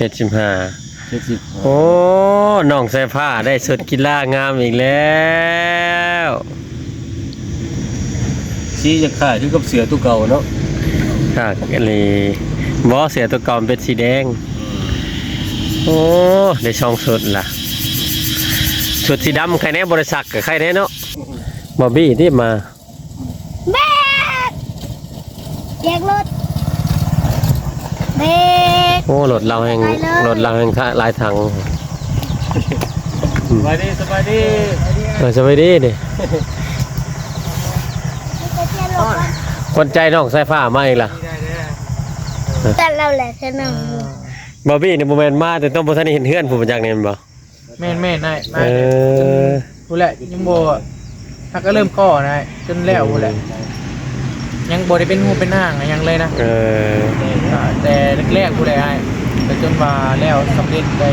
ເຈັດສິບຫ້າ ເຈັດສິບຫ້າ. ໂອ້ ນ້ອງສາຍຟ້າໄດ້ຊຸດກິລາງາມອີກແລ້ວ. ສີຈະຄ້າຍຄືກັບເສື້ອຕົວເກົ່າເນາະ. ຄັກອີ່ຫຼີ. ບໍ່ ເສື້ອຕົວເກົ່າມັນເປັນສີແດງ. ໂອ້ ໄດ້ສອງຊຸດລະ. ຊຸດສີດຳໃຄແດ່ ບໍ່ໄດ້ຊັກກໍໃຄແດ່ເນາະ. ບອບບີ້ຕິມາ. ເບກ ເບກລົດ ເບກ. ໂອ້ ລົດລາວແຮ່ງ ໄປເລີຍ ລົດລາວແຮ່ງຫຼາຍຖັງ. ສະບາຍດີ ສະບາຍດີ. ເອີ ສະບາຍດີເດ້. ຂວັນໃຈນ້ອງສາຍຟ້າມາອີກລະ. ແຕ່ລາວແຫຼະ ແຕ່ນ້ອງ. ບອບບີ້ນີ້ບໍ່ແມ່ນມາແຕ່ຕອນບໍ່ທັນໄດ້ເຮັດເຮືອນພຸ້ນ ບໍ່ຈັກແມ່ນບໍ່? ແມ່ນໆ ອ້າຍ ມາ. ເອີ ພຸ້ນແຫຼະ ຍັງບໍ່ ຫາກະເລີ່ມກໍ່ນະ ຈົນແລ້ວພຸ້ນແຫຼະ. ອືມ ຍັງບໍ່ໄດ້ເປັນຮູບເປັນຮ່າງຫຍັງເລີຍນະ. ເອີ ອ່າ ແຕ່ແລກໆ ພຸ້ນແຫຼະອ້າຍ ແຕ່ຈົນວ່າແລ້ວສຳເລັດໄດ້.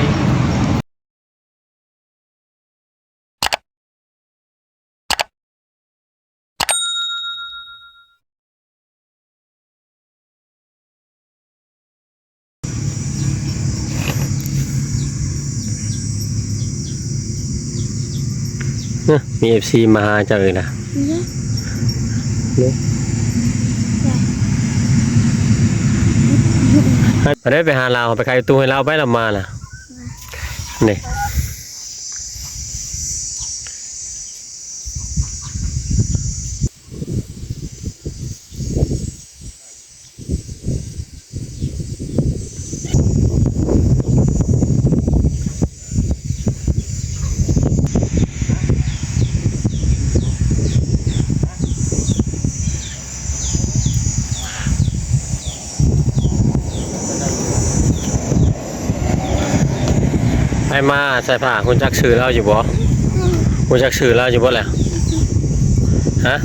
ເນາະ ມີເອັຟຊີມາຫາເຈົ້າອີກນະ. ເນາະ ໄປເດີ ໄປຫາລາວ ໄປຂາຍຕູ້ໃຫ້ລາວ ໄປລາວມາລະ. ນີ້ ໃຜມາສາຍຟ້າ ຮູ້ຈັກຊື່ລາວຢູ່ບໍ່? ຮູ້ຈັກຊື່ລາວຢູ່ບໍ່ແຫຼະ? ຮະ?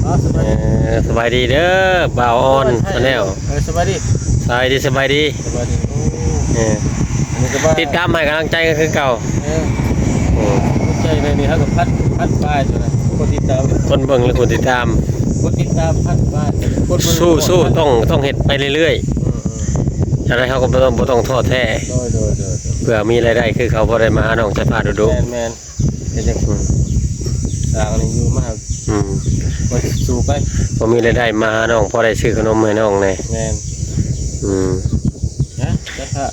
ເອີ ສະບາຍດີເດີ ບ່າວອອນ Channel. ເອີ ສະບາຍດີ ສະບາຍດີ ສະບາຍດີ. ເອີ ອັນນີ້ກໍວ່າ ຕິດຕາມໃຫ້ກຳລັງໃຈກັນຄືເກົ່າ. ເອີ ໂອ້ ໃຈໃນນີ້ເຮົາກໍພັນ ພັນປາຍ ຄົນຕິດຕາມ ຄົນເບິ່ງ ແລະ ຄົນຕິດຕາມ ຄົນຕິດຕາມພັນປາຍ ຄົນເບິ່ງ ສູ້ໆ ຕ້ອງ ຕ້ອງເຮັດໄປເລື້ອຍໆ. ເອີ ເອີ ຈັ່ງໃດເຮົາກໍບໍ່ຕ້ອງ ບໍ່ຕ້ອງທໍ້ແທ້. ໂດຍ ໂດຍ ໂດຍ ໂດຍ. ເພື່ອມີລາຍໄດ້ຄືເຂົາ ບໍ່ໄດ້ມາຫານ້ອງສາຍຟ້າດຸໆ. ແມ່ນໆ. ເຮັດຫຍັງ ອືມ ສ້າງອັນນີ້ຢູ່ມາ. ອືມ ກໍສູ້ໄປ ພໍມີລາຍໄດ້ມາຫານ້ອງ ພໍໄດ້ຊື້ຂະໜົມໃຫ້ນ້ອງແດ່. ແມ່ນ. ອືມ ຮະ ຈັກພະ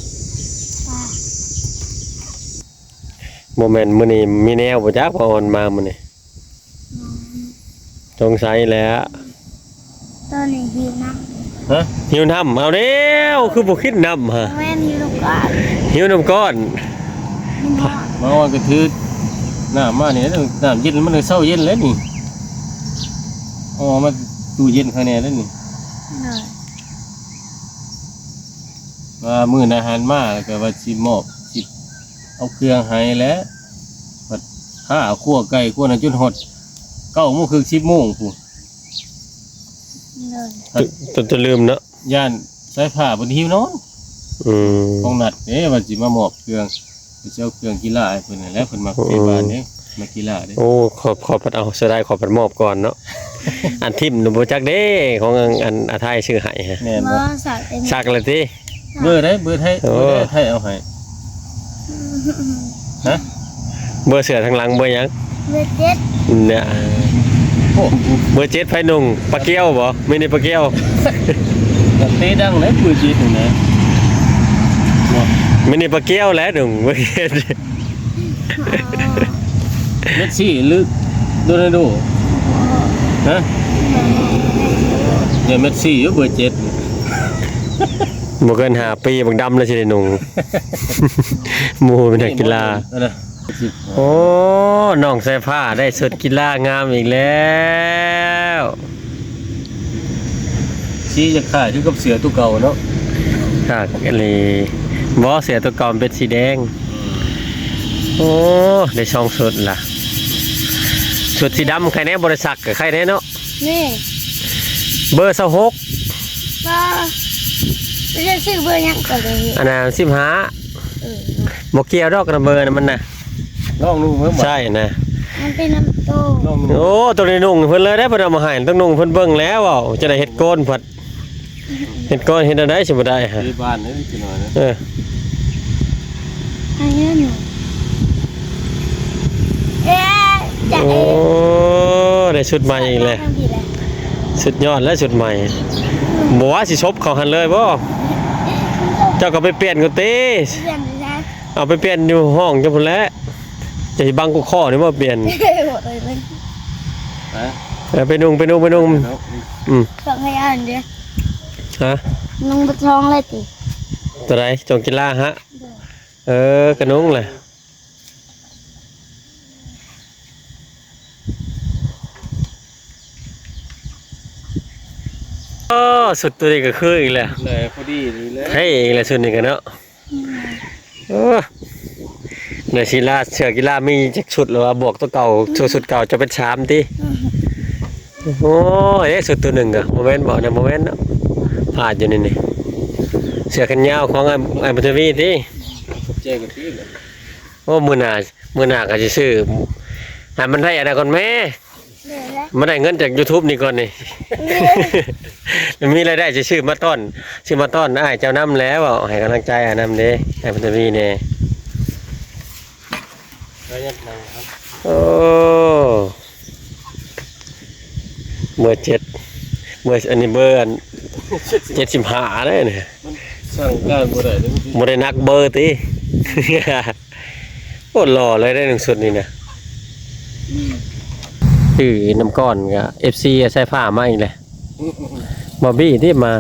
ບໍ່ແມ່ນມື້ນີ້ມີແນວບໍ່ຈັກ ພາອອນມາມື້ນີ້. ອືມ ສົງໄສແຫຼະ. ຕອນນີ້ຫິວນ້ຳ. ຮະ? ຫິວນ້ຳ ເອົາແລ້ວ ຄືບໍ່ກິນນ້ຳຫະ? ແມ່ນ ຫິວນ້ຳກ້ອນ ຫິວນ້ຳກ້ອນ. ມາຮອດກໍຖືກນ້ຳມານີ້ ນ້ຳເຢັນ ມັນກໍເຊົາເຢັນແລ້ວນີ້. ເອົາມາຕູ້ເຢັນຂ້າງແນ່ແລ້ວນີ້. ໂດຍ. ວ່າມື້ນາຫັນມາ ແລ້ວກໍວ່າຊິມອບ ຊິເອົາເຄື່ອງໃຫ້ແຫຼະ. ບັດຂ້າຂົ້ວໄກ່ຂົ້ວນັ້ນ ຈົນຮອດເກົ້າໂມງເຄິ່ງ ສິບໂມງພຸ້ນ. ໂດຍ. ຈົນ ຈົນ ຈົນລືມເນາະ. ຢ້ານສາຍຟ້າເພິ່ນຫິວນອນ. ອືມ ຂອງນັດເດ້ ວ່າຊິມາມອບເຄື່ອງ ຊິເອົາເຄື່ອງກິລາໃຫ້ເພິ່ນຫັ້ນແຫຼະ ເພິ່ນມັກເຕະບານເດ້ ອືມ ນັກກິລາເດ້. ໂອ້ ຂ້ອຍ ຂ້ອຍພັດເອົາ ເສຍດາຍ ຂ້ອຍພັດມອບກ່ອນເນາະ. ອັນຖິ້ມນະບໍ່ຈັກເດ້ ຂອງອັນ ອັນອາໄທຊື້ໃຫ້. ແມ່ນບໍ່? ບໍ່ ສັກເອງ ສັກແລ້ວຕິ? ເບີໃດ ເບີໄທ ເບີໃດ ໄທເອົາໃຫ້? ຮະ? ເບີເສື້ອທາງຫຼັງເບີຫຍັງ? ເບີເຈັດ. ເນຍ ໂອ້ ເບີເຈັດໃຜນຸ່ງ? ປາກຽວບໍ່? ມິນິປາກຽວ. ເຕະດັງເລີຍເບີເຈັດນີ້ນະ. ມິນິປາກຽວແຫຼະນຸ່ງເບີເຈັດ. ເມດຊີຫຼືໂຣນັນໂດ? ຮະ? ຢ່າເມດຊີຢູ່ເບີເຈັດ. ບໍ່ເກີນຫ້າປີ ບັກດຳແລ້ວຊິໄດ້ນຸ່ງ. ໝູ່ເປັນນັກກິລາ. ໂອ້ ນ້ອງສາຍຟ້າໄດ້ຊຸດກິລາງາມອີກແລ້ວ. ສີຈະຄ້າຍຄືກັບເສື້ອຕົວເກົ່າເນາະ. ຄັກອີ່ຫຼີ. ບໍ່ ເສື້ອຕົວເກົ່າມັນເປັນສີແດງ. ໂອ້ ໄດ້ສອງຊຸດລະ. ຊຸດສີດຳໃຄແດ່ ບໍ່ໄດ້ຊັກກໍໃຄແດ່ເນາະ. ນີ້ ເບີຊາວຫົກ. ບໍ່ ຈະຊື້ເບີຫຍັງກໍໄດ້. ອັນນັ້ນສິບຫ້າ. ເອີ ບໍ່ກ່ຽວດອກນະ ເບີນະມັນນະ. ລອງດູເບິ່ງ. ໃຊ່ນະ ມັນເປັນນຳໂຕ. ໂອ້ ໂຕນີ້ນຸ່ງເພິ່ນເລີຍເດ້ ເພິ່ນເອົາມາໃຫ້. ຕ້ອງນຸ່ງເພິ່ນເບິ່ງແລ້ວ ເວົ້າຈະໄດ້ເຮັດໂກນພັດ. ເຮັດກ່ອນ ເຮັດແນວໃດຊິບໍ່ໄດ້ຫະ ທີ່ບ້ານເດ້ ພີ່ນ້ອງເດ້ ເອີ ອັນນີ້ໜູ ເອ ຈະ ໂອ້ ເອ ໄດ້ຊຸດໃໝ່ອີກແລ້ວ ທາງພີ້ແຫຼະ ສຸດຍອດແລ້ວຊຸດໃໝ່ ບໍ່ວ່າຊິສົບເຂົ້າຫັ້ນເລີຍບໍ່? ເຈົ້າກໍໄປປ່ຽນກ່ອນຕິ ປ່ຽນຢູ່ໃສ? ເອົາໄປປ່ຽນຢູ່ຫ້ອງເຈົ້າພຸ້ນແຫຼະ ຈະຊິບັງກຸຄໍນີ້ບໍ່ປ່ຽນ ເອີ ໄປນຸ່ງ ໄປນຸ່ງ ໄປນຸ່ງ ອືມ ສອງໃຫ້ອ່ານເດ້ ຮະ ນຸ່ງເບິດສອງເລີຍຕິ ຕົວໃດ? ຈອງກິລາຫະ ໂດຍ ເອີ ກະນຸ່ງແຫຼະ ໂອ້ ຊຸດຕົວນີ້ກໍຄືອີກແລ້ວ ແຫຼະ ພໍດີນີ້ແຫຼະ ເທ່ອີກແລ້ວຊຸດນີ້ກໍເນາະ ອືມ ໂອ້ ໃນສີລາເສື້ອກິລາມີຈັກຊຸດແລ້ວວ່າ ບວກຕົວເກົ່າ ຊຸດເກົ່າຈະເປັນສາມຕິ ອືມ ໂອ້ຍ ຊຸດຕົວໜຶ່ງກໍບໍ່ແມ່ນບໍ່ ນັ້ນບໍ່ແມ່ນເນາະ ພາດຢູ່ນີ້ນີ້ ເສື້ອແຂນຍາວຂອງອ້າຍ ອ້າຍບຸນທະວີຕິ ຂອບໃຈກັນຕິ ໂອ້ ມື້ໜ້າ ມື້ໜ້າກໍຊິຊື້ ໃຫ້ມັນໄດ້ອັນນັ້ນກ່ອນແມ້ ໂດຍ ມາໄດ້ເງິນຈາກຢູທູບນີ້ກ່ອນນີ້ ໂດຍ ມີລາຍໄດ້ຊິຊື້ມາຕ້ອນ ຊື້ມາຕ້ອນອ້າຍເຈົ້ານຳແຫຼະ ເວົ້າໃຫ້ກຳລັງໃຈອ້າຍນຳເດ້ ອ້າຍບຸນທະວີແດ່ ໂອ້ ເບີເຈັດ ເບີ ອັນນີ້ເບີອັນ ເຈັດສິບຫ້າເດ້ນີ້ ມັນສັ່ງການບໍ່ໄດ້ເດ້ ບໍ່ໄດ້ໜັກເບີຕິ ໂອ້ ຫຼໍ່ເລີຍເດ້ໜຶ່ງຊຸດນີ້ນະ ອືມ ຄືນຳກ່ອນກໍເອັຟຊີສາຍຟ້າມາອີກແລ້ວ ບອບບີ້ຕິມາ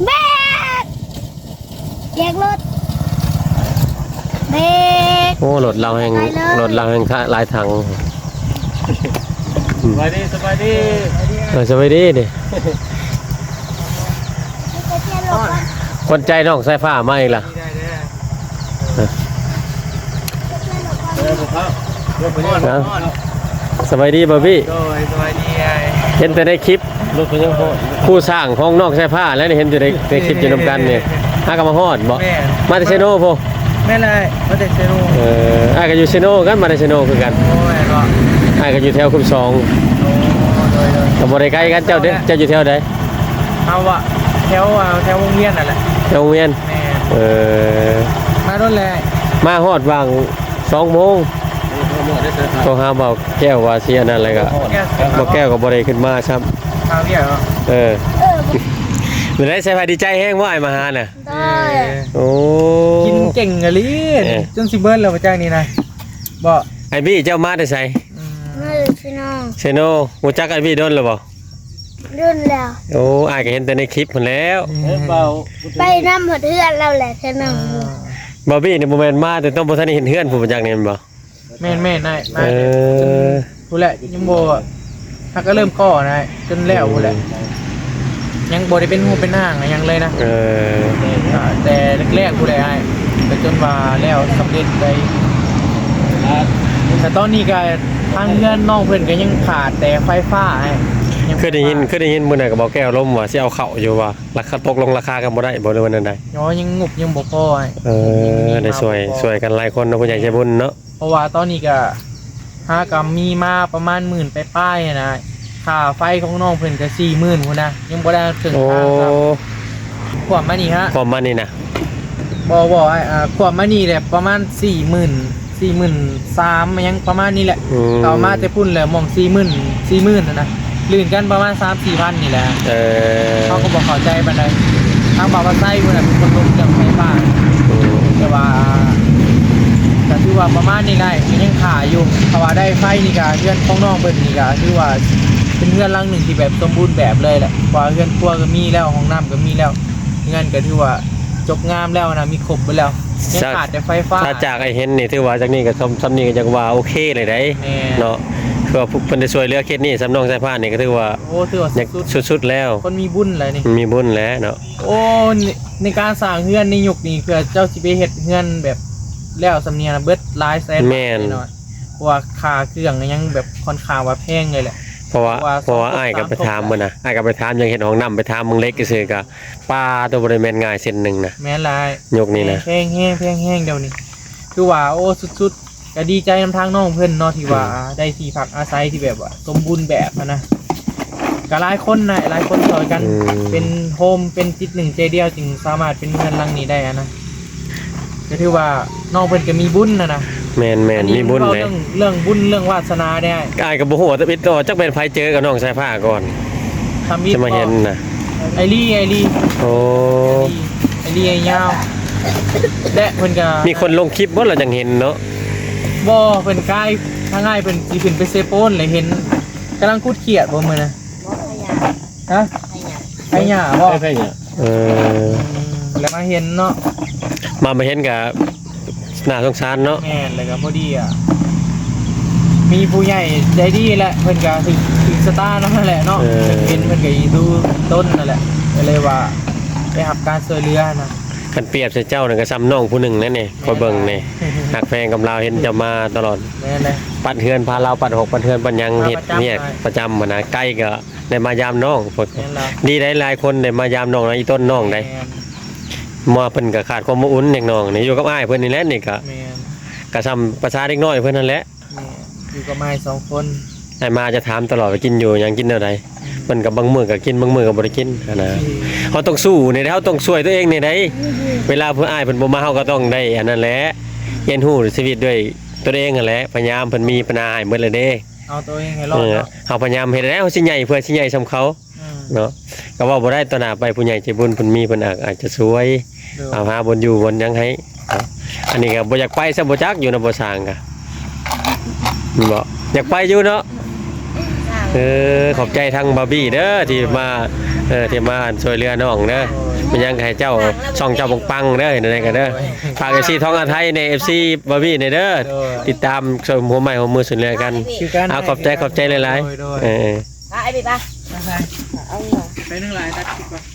ເບກ ເບກລົດ ເບກ ໂອ້ ລົດລາວແຮ່ງ ລົດລາວແຮ່ງຫຼາຍຖັງ ສະບາຍດີ ສະບາຍດີ ເອີ ສະບາຍດີເດ້ ຂວັນໃຈນ້ອງສາຍຟ້າມາອີກລະ ສະບາຍດີບອບບີ້ ໂດຍ ສະບາຍດີອ້າຍ ເຫັນແຕ່ໃນຄລິບ ລົດເພິ່ນຍັງຮອດ ຄູ່ສ້າງຂອງນ້ອງສາຍຟ້າແລ້ວນີ້ ເຫັນຢູ່ໃນ ໃນຄລິບຢູ່ນຳກັນນີ້ ຫາກໍມາຮອດບໍ່? ແມ່ນ ມາແຕ່ເຊໂນພຸ້ນ ແມ່ນແຫຼະ ມາແຕ່ເຊໂນ ເອີ ອ້າຍກໍຢູ່ເຊໂນຄືກັນ ມາແຕ່ເຊໂນຄືກັນ ໂອ້ຍເນາະ ອ້າຍກໍຢູ່ແຖວຄຸ້ມສອງ ໂອ້ ໂດຍໆ ກໍບໍ່ໄດ້ໄກກັນ ເຈົ້າເດ້ ເຈົ້າຢູ່ແຖວໃດ? ເຮົາວ່າແຖວ ແຖວວົງວຽນນັ້ນແຫຼະ ແຖວວົງວຽນ ແມ່ນ ເອີ ມາດົນແລ້ວ ມາຮອດຫວ່າງສອງໂມງ ໂທຫາບ່າວແກ້ວວ່າຊິອັນນັ້ນ ແລ້ວກໍບ່າວແກ້ວກໍບໍ່ໄດ້ຂຶ້ນມາຊ້ຳ ຄາວຽກເນາະ ເອີ ເອີ ເປັນໃດສາຍຟ້າດີໃຈແຮງບໍ່ອ້າຍມາຫານະ? ໂອ້ ກິນເກັ່ງອີ່ຫຼີ ເອີ ຈົນຊິເບິດແລ້ວ ບໍ່ຈັກນີ້ນະ ບໍ່ ອ້າຍບີ້ ເຈົ້າມາແຕ່ໃສ? ອືມ ມາແຕ່ເຊໂນ ເຊໂນ ຮູ້ຈັກອ້າຍບີ້ດົນແລ້ວບໍ່? ດົນແລ້ວ ໂອ້ ອ້າຍກໍເຫັນແຕ່ໃນຄລິບພຸ້ນແລ້ວ ເອີ ໄປນຳຮອດເຮືອນລາວແຫຼະເທື່ອໜຶ່ງ ອ່າ ບອບບີ້ນີ້ບໍ່ແມ່ນມາແຕ່ຕ້ອງບໍ່ທັນໄດ້ເຫັນເຮືອນພຸ້ນ ບໍ່ຈັກນີ້ແມ່ນບໍ່? ແມ່ນໆ ອ້າຍ ມາ ເອີ ພຸ້ນແຫຼະ ຍັງບໍ່ ຫາກກໍເລີ່ມກໍ່ນະ ຈົນແລ້ວພຸ້ນແຫຼະ ອືມ ຍັງບໍ່ໄດ້ເປັນຮູບເປັນຮ່າງຫຍັງເລີຍນະ ເອີ ອ່າ ແຕ່ແລກໆ ພຸ້ນແຫຼະອ້າຍ ກໍຈົນວ່າແລ້ວສຳເລັດໄປ ແຕ່ຕອນນີ້ກໍທາງເຮືອນນ້ອງເພິ່ນກໍຍັງຂາດແຕ່ໄຟຟ້າອ້າຍ ຍັງ ເຄີຍໄດ້ຍິນ ຂາດ ເຄີຍໄດ້ຍິນມື້ນັ້ນກໍບໍ່ແກ້ວລົມວ່າຊິເອົາເຂົ້າຢູ່ວ່າ ລາຄາຕົກລົງລາຄາກັນບໍ່ໄດ້ບໍ່ ຫຼືວ່າແນວໃດ? ອໍ ຍັງງົບຍັງບໍ່ພໍອ້າຍ ເອີ ຍັງມີ ໄດ້ຊ່ວຍ ມາບໍ່ພໍ ຊ່ວຍກັນຫຼາຍຄົນເນາະ ຜູ້ໃຫຍ່ໃຈບຸນເນາະ ເພາະວ່າຕອນນີ້ກໍ ຫາກໍມີມາປະມານໝື່ນປາຍໆ ຫັ້ນນະ ຄ່າໄຟຂອງນ້ອງເພິ່ນກໍສີ່ໝື່ນພຸ້ນນະ ຍັງບໍ່ໄດ້ເຖິງ ໂອ້ ຄ່າຊ້ຳ ຄວາມມານີ້ຮະ ຄວາມມານີ້ນະ ບໍ່ ບໍ່ ອ່າ ຄວາມມານີ້ແຫຼະ ປະມານສີ່ໝື່ນ ສີ່ໝື່ນສາມ ຫຍັງປະມານນີ້ແຫຼະ ອືມ ເອົາມາແຕ່ພຸ້ນແຫຼະ ໝ່ອງສີ່ໝື່ນ ສີ່ໝື່ນຫັ້ນນະ ລື່ນກັນປະມານສາມສີ່ພັນນີ້ແຫຼະ ເອີ ເຮົາກໍບໍ່ເຂົ້າໃຈປານໃດ ທາງບ່າວພັດໄຊພຸ້ນນະເປັນຄົນລົງເລື່ອງໄຟຟ້າ ອືມ ແຕ່ວ່າ ກໍຖືວ່າປະມານນີ້ໄດ້ ກໍຍັງຄ່າຢູ່ ເພາະວ່າໄດ້ໄຟນີ້ກໍເຮືອນຂອງນ້ອງເພິ່ນນີ້ກໍຖືວ່າເປັນເຮືອນຫຼັງໜຶ່ງທີ່ແບບສົມບູນແບບເລີຍແຫຼະ ເພາະວ່າເຮືອນຄົວກໍມີແລ້ວ ຫ້ອງນ້ຳກໍມີແລ້ວ ເຮືອນກໍຖືວ່າຈົບງາມແລ້ວນະ ມີຄົບເບິດແລ້ວ ຍັງຂາດແຕ່ໄຟຟ້າ ຖ້າຈາກອ້າຍເຫັນນີ້ ຖືວ່າຈາກນີ້ກໍສ່ຳ ສ່ຳນີ້ກໍຍັງວ່າໂອເຄເລີຍໃດ ແມ່ນ ເນາະ ຄືວ່າເພິ່ນໄດ້ຊ່ວຍເຫຼືອເຂດນີ້ ສ່ຳນ້ອງສາຍຟ້ານີ້ກໍຖືວ່າ ໂອ້ ຖືວ່າສຸດໆ ສຸດໆແລ້ວ ຄົນມີບຸນແຫຼະນີ້ ມີບຸນແຫຼະເນາະ ໂອ້ ໃນ ໃນການສ້າງເຮືອນໃນຍຸກນີ້ ເພື່ອເຈົ້າຊິໄປເຮັດເຮືອນແບບແລ້ວສ່ຳນີ້ນະ ເບິດຫຼາຍແສນບາດ ແມ່ນ ແນ່ນອນ ເພາະວ່າຄ່າເຄື່ອງຫຍັງແບບຄ່ອນຂ້າງວ່າແພງເລີຍແຫຼະ ເພາະວ່າ ເພາະວ່າ ເພາະວ່າອ້າຍກໍໄປຖາມ ສອງຄົນ ມື້ນະ ອ້າຍກໍໄປຖາມ ຢາກເຮັດຫ້ອງນ້ຳ ໄປຖາມເບິ່ງເຫຼັກຊື່ໆ ກໍ ປາໂຕ ບໍ່ໄດ້ແມ່ນງ່າຍເສັ້ນໜຶ່ງນະ ແມ່ນຫຼາຍ ຍຸກນີ້ນະ ແພງແຮງ ແພງແຮງດຽວນີ້ ຄືວ່າ ໂອ້ ສຸດໆ ກໍດີໃຈນຳທາງນ້ອງເພິ່ນເນາະ ທີ່ວ່າ ອືມ ໄດ້ທີ່ພັກອາໄສທີ່ແບບວ່າສົມບູນແບບຫັ້ນນະ ກ ກໍຫຼາຍຄົນນະ ຫຼາຍຄົນຊ່ອຍກັນ ອືມ ເປັນໂຮມ ເປັນຈິດໜຶ່ງໃຈດຽວ ຈຶ່ງສາມາດເປັນເຮືອນຫຼັງນີ້ໄດ້ຫັ້ນນະ. ກໍຖືວ່ານ້ອງເພິ່ນກໍມີບຸນຫັ້ນນະ. ແມ່ນໆ ອັນນີ້ ມີບຸນເວົ້າເດ້ ເລື່ອງ ເລື່ອງບຸນເລື່ອງວາສະໜາເດ້. ອ້າຍກໍບໍ່ຮູ້ວ່າ ຕິດຕໍ່ ຈັກແມ່ນໃຜເຈີກັບນ້ອງສາຍຟ້າກ່ອນ ທຳອິດ ຈະມາເຫັນນະ. ອ້າຍລີ ອ້າຍລີ ໂອ້ ອ້າຍລີ ອ້າຍຍາວ ແລະເພິ່ນກໍ ມີຄົນລົງຄລິບບໍ່ລະຈັ່ງເຫັນເນາະ? ບໍ່ ເພິ່ນກາຍ ທາງອ້າຍເພິ່ນຊິຂຶ້ນໄປເຊໂປນ ແລະເຫັນກຳລັງຂຸດຂຽດບໍ່ມື້ນະ? ຮະ? ໄພຫຍ້າ ໄພຫຍ້າບໍ່? ໄພຫຍ້າ ເອີ ອືມ ແລ້ວມາເຫັນເນາະ ມາ ມາເຫັນກະໜ້າສົງສານເນາະ. ແມ່ນ ແລ້ວກະພໍດີອະ ມີຜູ້ໃຫຍ່ໃຈດີແຫຼະ ເພິ່ນກະຖືກ ຖືກຊະຕານຳຫັ້ນແຫຼະເນາະ. ເອີ ເພິ່ນເປັນ ເພິ່ນກະຢູ່ດົນຫັ້ນແຫຼະ ກໍເລີຍວ່າໄດ້ຮັບການຊ່ວຍເຫຼືອນະ. ຄັນປຽບໃສ່ເຈົ້ານັ້ນກະສ່ຳນ້ອງຜູ້ໜຶ່ງແຫຼະນີ້ ຂ້ອຍເບິ່ງນີ້ ແມ່ນ ຮັກແພງກັບລາວ ເຫັນເຈົ້າມາຕະຫຼອດ. ແມ່ນແຫຼະ ປັດເຮືອນພາລາວ ປັດຫອກປັດເຮືອນ ປັດຫຍັງ ເຮັດວຽກປະຈຳຫັ້ນນະ. ໄກກໍ ໄດ້ມາຢາມນ້ອງ ແມ່ນລະ ດີໄດ໋ ຫຼາຍຄົນໄດ້ມາຢາມນ້ອງນະ ອີຕົ້ນນ້ອງໄດ໋. ແມ່ນ ເພາະວ່າເພິ່ນກໍຂາດຄວາມອົບອຸ່ນເດັກນ້ອງນີ້ ຢູ່ກັບອ້າຍເພິ່ນນີ້ແຫຼະນີ້ກໍ ແມ່ນ ກໍສ່ຳພາສາເດັກນ້ອຍເພິ່ນຫັ້ນແຫຼະ. ແມ່ນ ຢູ່ກັບອ້າຍສອງຄົນ ອ້າຍມາຈະຖາມຕະຫຼອດວ່າກິນຢູ່ຫຍັງ ກິນແນວໃດ. ອືມ ເພິ່ນກໍບາງມື້ກໍກິນ ບາງມື້ກໍບໍ່ໄດ້ກິນຫັ້ນນະ. ອືມ ເຮົາຕ້ອງສູ້ນີ້ ເຮົາຕ້ອງຊ່ວຍຕົວເອງນີ້ໄດ໋. ເວລາຜູ້ອ້າຍເພິ່ນບໍ່ມາ ເຮົາກໍຕ້ອງໄດ້ອັນນັ້ນແຫຼະ ຮຽນຮູ້ຊີວິດດ້ວຍຕົວເອງຫັ້ນແຫຼະ. ພະຍາຍາມ ເພິ່ນມີບັນຫາໃຫ້ໝົດແລ້ວເດ້. ເອົາຕົວເອງໃຫ້ລອດເນາະ. ເອີ ເຮົາພະຍາຍາມເຮັດແລ້ວ ເຮົາຊິໃຫຍ່ ເພື່ອຊິໃຫຍ່ສ່ຳເຂົາ ອືມ ເນາະ. ກໍເວົ້າບໍ່ໄດ້ ຕໍ່ໜ້າໄປ ຜູ້ໃຫຍ່ໃຈບຸນເພິ່ນມີ ເພິ່ນອາດ ອາດຈະຊ່ວຍ ໂດຍ ເອົາຫາບ່ອນຢູ່ບ່ອນຫຍັງໃຫ້. ອັນນີ້ກໍບໍ່ຢາກໄປຊ້ຳ ບໍ່ຈັກຢູ່ນຳບໍ່ສ້າງກໍ ແມ່ນບໍ່? ຢາກໄປຢູ່ເນາະ. ເອີ ຂອບໃຈທາງບາບີເດີ ທີ່ມາ ເອີ ທີ່ມາຊ່ວຍເຫຼືອນ້ອງເດີ. ແມ່ນຫຍັງກໍໃຫ້ເຈົ້າ ຊ່ອງເຈົ້າປັງໆເດີ ເຮັດແນວໃດກໍເດີ. ໂດຍ ຝາກເອັຟຊີທອງອາໄທແດ່ ເອັຟຊີບາບີແດ່ເດີ. ໂດຍ ຕິດຕາມ ຮ່ວມໄມ້ຮ່ວມມືຊ່ວຍເຫຼືອກັນ. ຄືກັນ ເອົາ ຂອບໃຈ ຂອບໃຈຫຼາຍໆ. ໂດຍໆ ເອີ ໄປ ໄປ ໄປ ເອົາ ໄປໜຶ່ງຫຼາຍ ຕັດຄລິບກ່ອນ.